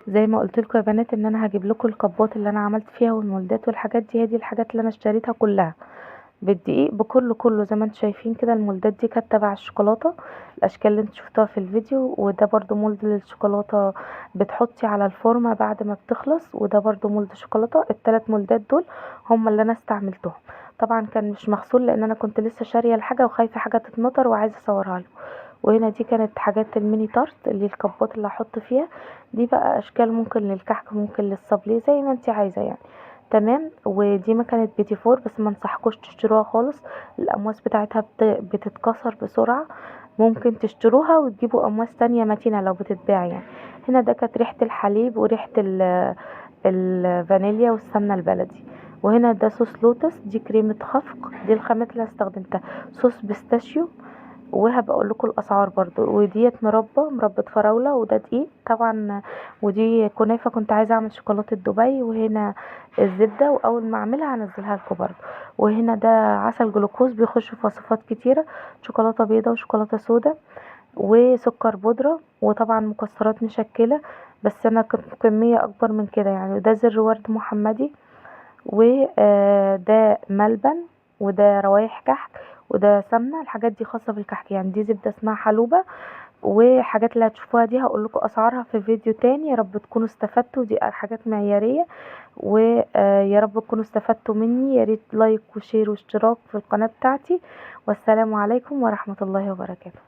زي ما قلت لكم يا بنات ان انا هجيب لكم الكبات اللي انا عملت فيها والمولدات والحاجات دي. هي دي الحاجات اللي انا اشتريتها كلها بالدقيق بكله كله زي ما انتم شايفين كده. المولدات دي كانت تبع الشوكولاتة، الاشكال اللي انتم شفتوها في الفيديو. وده برضو mold للشوكولاته بتحطي على الفورمة بعد ما بتخلص، وده برضو mold شوكولاتة. الثلاث مولدات دول هم اللي انا استعملتهم. طبعا كان مش مغسول لان انا كنت لسه شاريه الحاجة وخايفة حاجة تتنطر وعايزه اصورها لكم. وهنا دي كانت حاجات ال mini tart اللي الكبات اللي هحط فيها دي، بقى اشكال ممكن للكحك ممكن للصابليه زي ما انت عايزه يعني. تمام. ودي مكنه بيتي فور، بس ما انصحكوش تشتروها خالص، الامواس بتاعتها بتتكسر بسرعة. ممكن تشتروها وتجيبوا امواس تانية متينة لو بتتباع يعني. هنا ده كانت ريحه الحليب وريحه الفانيليا والسمنه البلدي. وهنا ده صوص لوتس، دي كريمة خفق، دي الخامات اللي انا استخدمتها، صوص pistachio، وهبقى اقول لكم الاسعار برضو. وديت مربى فراوله، وده دقيق طبعا، ودي كنافه كنت عايزه اعمل شوكولاتة دبي. وهنا الزبدة، واول ما اعملها هنزلها لكم برضو. وهنا ده عسل جلوكوز بيخش في وصفات كتيرة، شوكولاتة بيضة وشوكولاته سودا وسكر بودره، وطبعا مكسرات مشكلة، بس انا كمية اكبر من كده يعني. وده زر ورد محمدي، وده ملبن، وده روايح كحك، وده سمنه. الحاجات دي خاصة بالكحك يعني، دي زبدة اسمها حلوبه. وحاجات اللي هتشوفوها دي هقول لكم اسعارها في فيديو تاني. يا رب تكونوا استفدتوا، دي حاجات معياريه، ويا رب تكونوا استفدتوا مني. يا ريت like و share واشتراك في القناة بتاعتي، والسلام عليكم ورحمة الله وبركاته.